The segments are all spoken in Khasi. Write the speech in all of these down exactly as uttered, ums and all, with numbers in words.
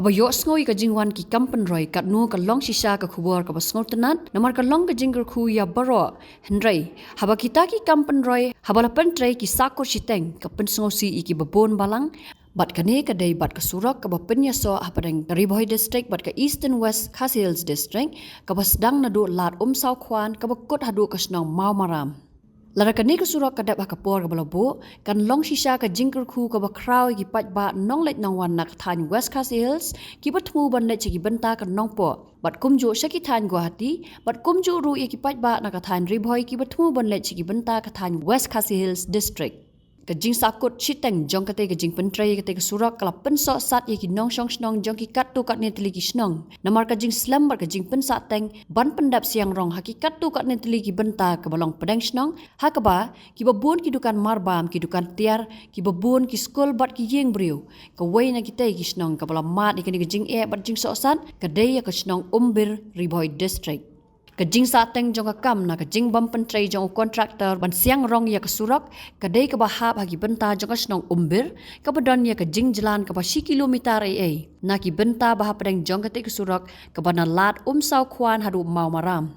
Ba ïohsngew ïa ka jingwan ki kam pynroi, katno ka long shisha ka khubor kaba sngewtynnat, namar ka long ka jingkyrkhu ïa baroh. Hynrei haba kita ki kam pynroi, haba la pyntrei, ki sahkut shiteng, ka pynsngewsih ïa kiba bun balang. Bad kane ka dei bad ka surok kaba pynïasoh hapdeng ka Ri Bhoi District bad ka Eastern West Khasi Hills District, kaba sdang naduh Lad Umsawkhwan, kaba kut haduh ka shnong Mawmaram. Lada kane ka surok ka dep ha ka por kaba la buh, kan long shisha ka jingkyrkhu kaba khraw ïa ki paidbah nongleit nongwan na ka thaiñ West Khasi Hills, kiba thmu ban leit sha ki bynta ka Nongpoh, bad kumjuh sha ki thaiñ Guwahati, bad kumjuh ruh ïa ki paidbah na ka thaiñ Ri Bhoi, kiba thmu ban leit sha ki bynta ka thaiñ West Khasi Hills District. Ka jingsahkut shiteng jong katei ka jingpyntrei ïa katei ka surok ka la pynsohsat ïa ki nongshong shnong jong ki katto katne tylli ki shnong. Namar ka jingslem bad ka jingpynsahteng ban pyndep siang rong ha ki katto katne tylli ki bynta kaba long pdeng shnong, ha kaba kiba bun ki dukan marbam, ki dukan tiar, kiba bun ki skul bad ki ïing briew. Kawei na kitei ki shnong kaba la mad ïa kane ka jingeh bad jingsohsat, ka dei ïa ka shnong Umbir, Ri Bhoi District. Ka jingsahteng jong ka kam na ka jingbym pyntrei jong u kontraktor ban siang rong ïa ka surok, ka dei kaba hap ha ki bynta jong ka shnong Umbir, kaba don ïa ka jingjlan kaba shi kilometer ei ei na ki bynta ba hapdeng jong katei ka surok, kaba na Lad Umsawkhwan haduh Mawmaram.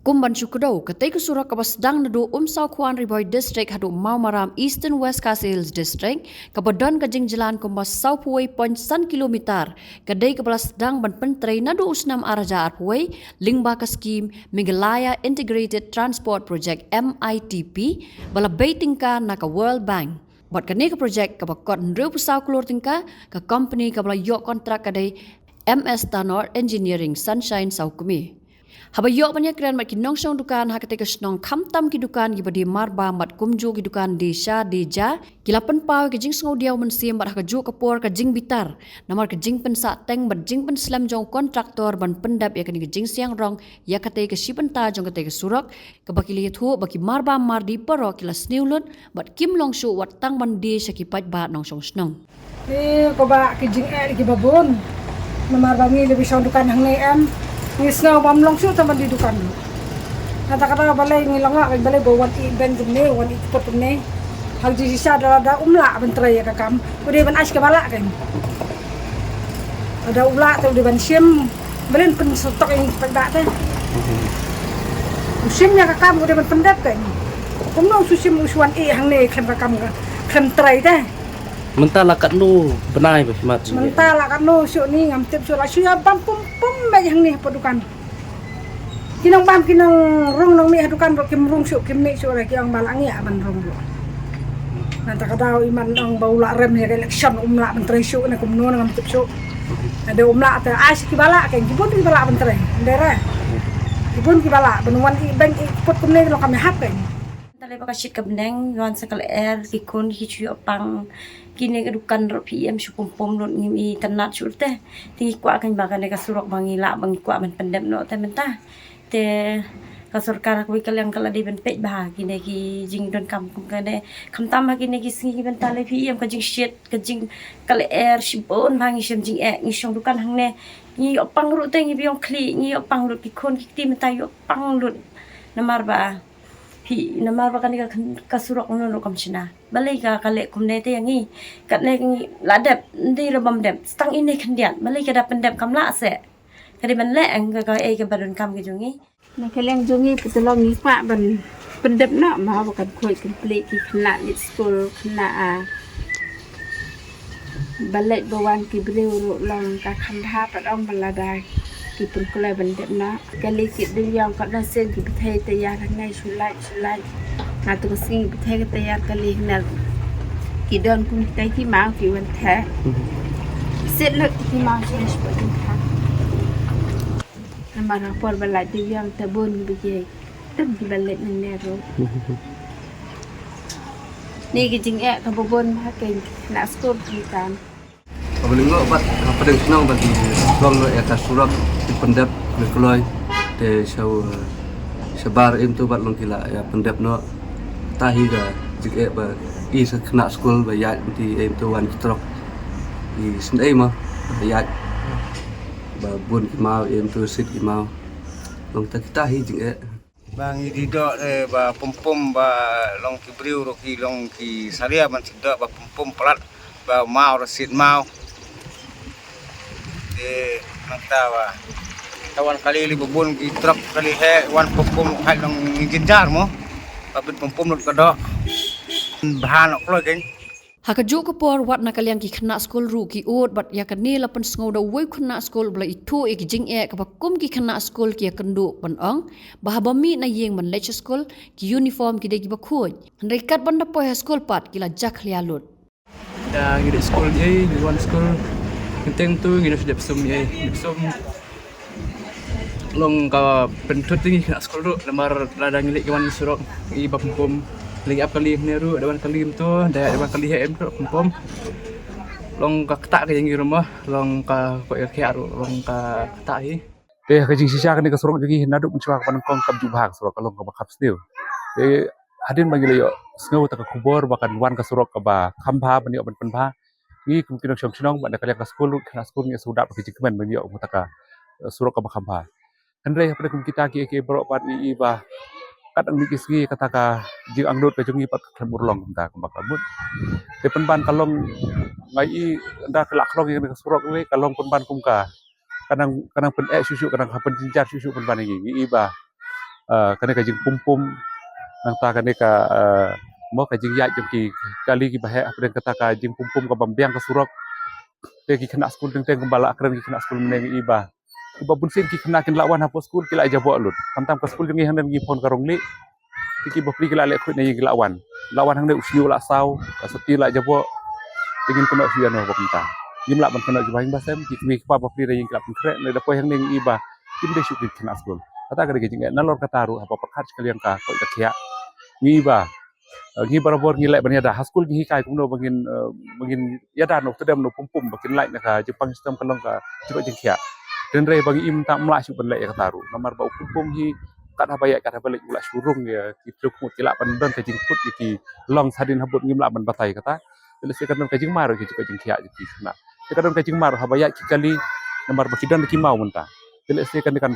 Kum ban shu kdew, katei ka surok kaba sdang naduh Umsawkhwan, Ri Bhoi District, haduh Mawmaram, Eastern West Khasi Hills District, kaba don ka jingjlan kumba sawphew wei point san kilometer, ka dei kaba la sdang ban pyntrei naduh u snem ar hajar arphew wei, lyngba ka skhim Meghalaya Integrated Transport Project, M I T P, ba la bei tyngka na ka World Bank. Bad kane ka projek kaba kot hynriewphew saw klur tyngka, ka kompani kaba la ïoh kontrak ka dei M S Tanor Engineering, Sunshine, Sawkmie. Haba ïoh ban ïakren bad ki nongshong dukan ha katei ka shnong, khamtam ki dukan kiba die marbam bad kumjuh ki dukan die sha die ja, ki la pynpaw ïa ka jingsngewdiaw mynsiem bad ha kajuh ka por ka jingbitar namar ka jingpynsahteng bad jingpynslem jong u kontraktor ban pyndep ïa kane ka jingsiang rong ïa katei ka shi bynta jong katei ka surok, kaba ki la ïathuh ba ki marbam mardie baroh ki la sniew lut bad kim long shuh wat tang ban die sha ki paidbah nongshong shnong. Ni ko ba ki jingeh kiba bun. Namar ba ngi leh ba shong dukan hangne em, ngi sngew bym long shuh tang ban die dukan. Nangta ka daw balei ngi la ngah, balei ba wan ïeh beng kumne, wan ïeh kput kumne. Ha ka jingshisha da, da um lah ban trei ïa ka kam, u dei ban ai sha kiba lah kein. Da u lah te u dei ban shim, balei pynsohtok ïa ngi ki paidbah te. U shim ïa ka kam, u dei ban pyndep kein. Kumno u shu shim, u shu wan ïeh hangne khlem ka kam, khlem trei te. Mynta la katno bnai ba khmat shuh? Mynta la katno shuh ni ngam tip shuh, la shu ïa bam pum pum beit hangne hapoh dukan. Ki nongbam ki nongrung nongmih ha dukan ruh kim rung shuh, kim mih shuh, la ki ong ba la ngiah ban rung ruh. Nangta ka daw imat ong ba u la rem ïa ka election, um lah ban trei shuh ne kumno ne ngam tip shuh. Nangta um lah te ai sha kiba lah kein, ki bun kiba lah ban trei. Ym dei re. Ki bun kiba lah ban wan ïeh beng ïeh kput kumne, long kam ïahap kein. Te lei ba ka shit ka bneng, wan sa ka lyer, ki khun ki shu ïoh pang. Kine ki dukan ruh phi ïohi em shu pum pum lut, ngim itynnad shuh te. Te ngi kwah kein ba kane ka surok ba ngi lah ba ngi kwah ban pyndep noh te mynta. Te ka sorkar kawei ka liang ka la dei ban peit bha kine ki jingdonkam kum kane. Khamtam ha kine ki sngi ki bynta lei phi ïohi em ka jingshit, ka jing, ka lyer shibun bha, ngi shem jingeh, ngi shong dukan hangne. Ngi ïoh pang ruh te ngi biang khlieh, ngi ïoh pang lut, ki khun ki kti mynta ïoh pang lut. Namar ba phi, namar ba kane ka, ka surok ngan ruh kam shna. Balei ka, ka leh kumne te ïa ngi. Katne ngi la dep, ym dei ruh bym dep. Tang ine khyndiat, balei ka da pyndep, kam lah seh. Ka dei ban leh eng ka, kaei kaba donkam ka jong ngi. Na ka liang jong ngi pat te long ngi kwah ban pyndep noh, ma ba kan khuid complete ki khynnah leit skul, khynnah, ah, ba leit ba wan ki briew ruh long ka kham bha pat ong ba lada ki pynkloi ban dep noh. Kali ki dei ïong ka da sien ki bthei taiar hangne shu lait shu lait. Nga tu ka sngi ki bthei ka taiar kali hangne. Ki don kum kitai ki maw ki wan theh. Sit lut ki maw shu lait shu lait. Namar ha por ba lait dei ïong te bun ki bthei. Tang ki ba leit nangne ruh. Ni ki jingeh kaba bun bha kein, na skul ki tan. Kaba lyngkot bad ka pdeng shnong bad ki long noh ïa ka surok ki pyndep ki kloi te shaw shabar im tu bad long ki la ïa pyndep noh. Tahi ka jingeh ba i sa khynnah skul ba ïaid mynti im tu wan ki trok. I sngewsih ma ba ïaid ba bun ki maw im tu sit ki maw. Long ta kita hi jingeh. Ba ngi dei doh, eh, ba pum pum ba long ki briew ruh ki long ki salia ban sdang ba pum pum palat ba maw ruh sit maw. Te nangta ba ta wan kali li bun ki trok kali he wan pum pum hai long jin jar mo. Ka bit pum pum lut ka dok. Bhan ok lo gen. Ha kajuh ka por wat na ka liang ki khynnah skul ruh ki ud bad ïa kane la pynsngew da uwei u khynnah skul ba la ithuh ïa ki jingeh kaba kum ki khynnah skul ki ïakynduh ban ong ba haba mih na ïing ban leit sha skul ki uniform ki dei kiba khuid. Hynrei kat ban da poi ha skul pat ki la jakhlia lut. Da ngi dep skul ei ngi wan skul. Ngi teng tu ngi dep dep sum ei dep sum. Long ka pyntut ngi khynnah skul ruh namar lada ngi leh ki wan surok i ba pum pum. Leh ap kali ne ruh da wan kali tu da wan kali em tu pum pum. Long ka kata ka jingïarap long ka ko ïa khia ruh long ka kata hi. Te ka jingshisha kane ka surok jong ngi naduh mynshwa ka ban kong kam ju bha ka surok ka long kaba khap sniew. Te hadien ba ngi la ïoh sngew ta ka khubor ba kan wan ka surok kaba kham bha ban ïoh ban pynbha. Ngi kum ki nongshong shnong bad na ka liang ka skul ruh khynnah skul ngi shu dap ki jingkmen ban ïoh kumta ka surok kaba kham bha. Hynrei hapdeng kum kita ki ki baroh pat ngi i ba kat ang ki sngi kata ka jingangnud ka jong ngi pat ka khlem urlong kumta kumba ka mut. Te pynban ka long ngai i da ka la khlong ïa ka surok le ka long pynban kum ka. Ka nang ka nang pyneh shuh shuh ka nang ha pynjynjar shuh shuh pynban ïa ngi ngi i ba kane ka jingpum pum nangta kane ka mo ka jingïaid jong ki kali ki ba heh hapdeng kata ka jingpum pum ka bym biang ka surok. Te ki khynnah skul teng teng kumba la kren ki khynnah skul mynne ngi i ba kumba bun sien ki khynnah kin la wan hapoh skul ki la jaboh lut. Khamtam ka skul jong ngi hangne ngi phong ka rong lih. Te ki bapli ki la leh khuid na ïing ki la wan. La wan hangne u sngi u la saw ka sopti la jaboh. Te ngin kynnoh shuh ïano ba kumta. Ngim lah ban kynnoh ki ba ïing ba sem ki kmie ki kpa bapli na ïing ki la pynkhreh ne da poi hangne ngi i ba kim dei shuh ki khynnah skul. Kata ka dei ka jingeh nalor kata ruh haba pyrkhat sha ka liang ka koit ka khiah. Ngi i ba ngi barabor ngi leh ban ïada ha skul ngi hikai kumno ba ngin ba ngin ïada no tdem no pum pum ba kin lait na ka jingpang system ka long ka jingkoit jingkhiah. Hynrei ba ngi im tam lah shu ban leh ïa kata ruh namar ba u pum pum hi kat haba ïaid kat haba leit u la shu rung ïa ki truk mut ki lah ban don ka jingput ïa ki long sadin habud ngim lah ban batai kata. Te lehse kan don ka jingmar ïa ki jingkoit jingkhiah ïa ki khynnah. Te kan don ka jingmar haba ïaid ki kali namar ba ki don ki maw mynta. Te lehse kan kan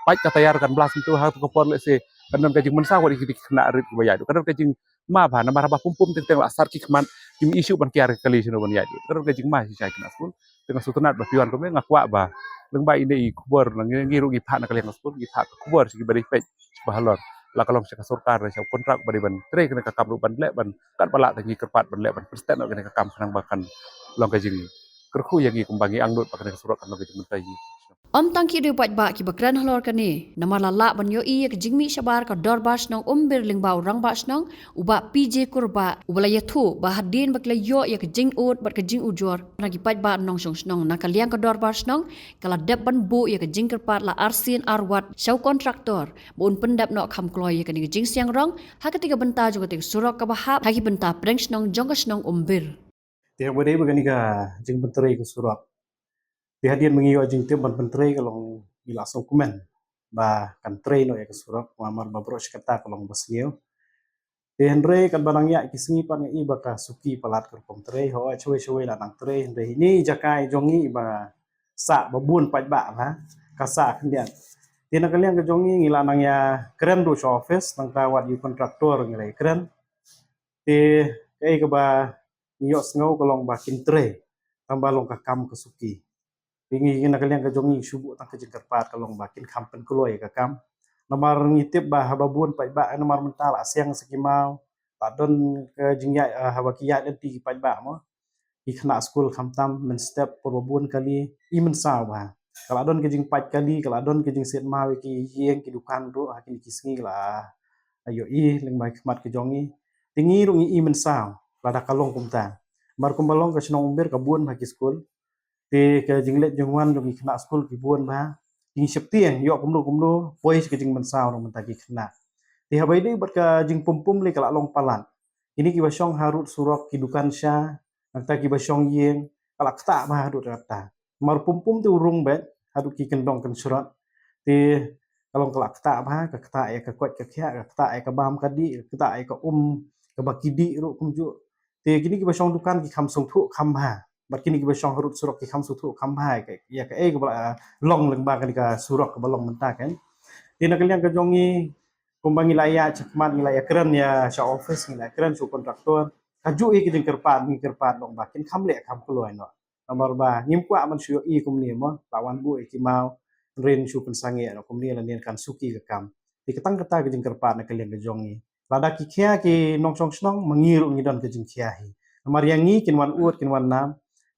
pait ka tayar kan blas mynta ha ka por lehse kan don ka jingmynsaw ïa ki khynnah rit kiba ïaid. Kan don ka jing ma bha namar haba pum pum teng teng la sar ki khmat kim i shuh ban kiar ka kali shano ban ïaid. Ka don ka jingma shisha khynnah skul. Te nga sngewtynnat ba phi wan kumne nga kwah ba lyngba ine i khubor na ngi ruh ngi phah na ka liang ka skul ngi phah ka khubor sha kiba dei peit sha ba halor la ka long sha ka sorkar sha u kontrak ba dei ban trei kane ka kam ruh ban leh ban kat ba lah te ngi kyrpad ban leh ban pynstet noh kane ka kam khnang ba kan long ka jingkyrkhu ïa ngi kumba ngi angnud ba kane ka surok kan long ka jingmyntoi ïa ngi. Ym tang ki dei u paidbah kiba kren halor kane namar la lah ban ïohi ïa ka jingmih shabar ka dorbar shnong Umbir lyngba u rangbah shnong u Bah P J Kurbah uba la ïathuh ba hadien ba ki la ïoh ïa ka jingud bad ka jingujor na ki paidbah nongshong shnong na ka liang ka dorbar shnong ka la dep ban buh ïa ka jingkyrpad la arsien arwat sha u kontraktor ba un pyndep noh kham kloi ïa kane ka jingsiang rong ha katei ka bynta jong katei ka surok kaba hap ha ki bynta pdeng shnong jong ka shnong Umbir. Te haba dei ba kane ka jingpyntrei ka surok. Te hadien ba ngi ïoh jingtip ban pyntrei ka long ngi la sngewkmen ba kan trei noh ïa ka surok namar ba baroh shi katta ka long ba sniew. Te hynrei katba nang ïaid ki sngi pat nga i ba ka suki palat ka rukom trei hooid shawei shawei la nang trei hynrei ine i jaka i jong ngi i ba sah ba bun paidbah ba ka sah khyndiat. Te na ka liang ka jong ngi ngi la nang ïakren ruh sha office nangta wat ïa u kontraktor ngi la ïakren. Te kaei kaba ngi ïohsngew ka long ba kin trei tang ba long ka kam ka suki. Te ngi na ka liang ka jong ngi shu buh tang ka jingkyrpad ka long ba kin kham pynkloi ka kam. Namar ngi tip ba haba bun paidbah namar mynta la siang sa ki maw la don ka jingïaid haba ki ïaid lynti ki paidbah mo. Ki khynnah skul khamtam mynstep por ba bun kali i mynsaw ba ka la don ka jingpait kali ka la don ka jingsiat maw ïa ki ïing ki dukan ruh ha kine ki sngi la ïohi lyngba ki khmat ka jong ngi. Te ngi ruh ngi i mynsaw lada ka long kumta. Namar kumba long ka shnong Umbir ka bun bha ki skul. Te ka jingleit jingwan jong ki khynnah skul ki bun bha. Ki ngi sheptieng ïoh kumno kumno poi sha ka jingmynsaw ruh mynta ki khynnah. Te haba ïadei bad ka jingpum pum lei ka la long palat. Kine kiba shong harud surok ki dukan sha nangta kiba shong ïing ka la ktah bha harud kata. Mar pum pum te u rung beit haduh ki kyndong kynshrot. Te ka long ka la ktah bha ka ktah ïa ka koit ka khiah ka ktah ïa ka bam ka dih ka ktah ïa ka um kaba ki dih ruh kumjuh. Te kine kiba shong dukan ki kham sngewthuh kham bha bad kine kiba shong harud surok ki kham sngewthuh kham bha ïa kaei kaba la long lyngba kane ka surok kaba long mynta kan. Te na ka liang ka jong ngi kumba ngi la ïa chakhmat ngi la ïa kren ïa sha office ngi la ïa kren sha u kontraktor. Kajuh ïa ki jingkyrpad ngi kyrpad long ba kin kham leh kham kloi noh. Namar ba ngim kwah ban shu ïohi kumne mo, la wan buh ïa ki maw, hynrei shu pynsangeh noh kumne lane kan suki ka kam. Te ka tang kata ka jingkyrpad na ka liang ka jong ngi. Lada ki khia ki nongshong shnong, ma ngi ruh ngi don ka jingkhia hi. Namar ïa ngi kin wan ud, kin wan nam,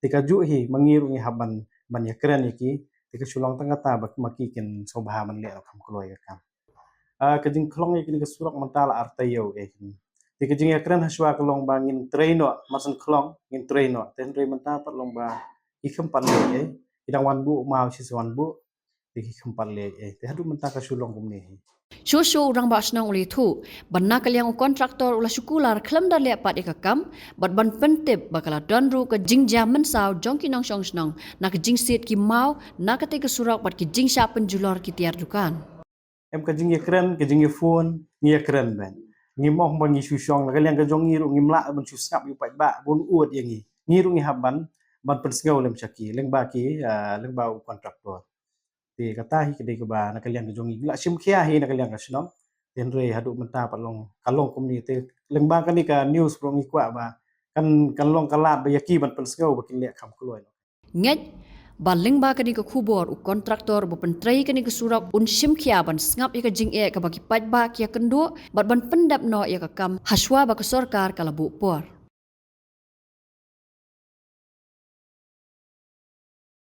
te kajuh hi ma ngi ruh ngi hap ban, ban ïakren ïa ki. Te ka shu long tang kata ba ma ki kin sngewbha ban leh noh kham kloi ka kam. Ah, ka jingkhlong ïa kane ka surok mynta la ar taïew eh. Te ka jingïakren hashwa ka long ba ngin trei noh, mar shen khlong ngin trei noh. Te hynrei mynta pat long ba ki khlem pat leh eh. Ki dang wan buh, maw shi sa wan buh. Te ki khlem pat leh eh. Te haduh mynta ka shu long kumne hi. Shuh shuh u rangbah shnong u la ïathuh ba na ka liang u kontraktor u la shu kular khlem da leh pat ïa ka kam, bad ban pyntip ba ka la don ruh ka jingjia mynsaw jong ki nongshong shnong na ka jingsiat ki maw na katei ka surok bad ki jingshah pynjulor ki tiar dukan. Em, ka jingïakren, ka jingïaphone, ngi ïakren ban. Ngim ong ba ngi shu shong, na ka liang ka jong ngi ruh ngim lah ban shu sngap ïa u paidbah ba un ud ïa ngi. Ngi ruh ngi hap ban, ban pynsngew lem sha ki, lyngba ki, ah, lyngba u kontraktor. Te kata hi ka dei kaba na ka liang ka jong ngi, ngi la shim khia hi na ka liang ka shnong. Te hynrei haduh mynta pat long, ka long kumne te lyngba kane ka news ruh ngi kwah ba kan, kan long ka lad ba ïa ki ban pynsngew ba kin leh kham kloi. Ngeit ba lyngba kane ka khubor u kontraktor ba pyntrei kane ka surok un shim khia ban sngap ïa ka jingeh kaba ki paidbah ki ïakynduh bad ban pyndep noh ïa ka kam hashwa ba ka sorkar ka la buh por.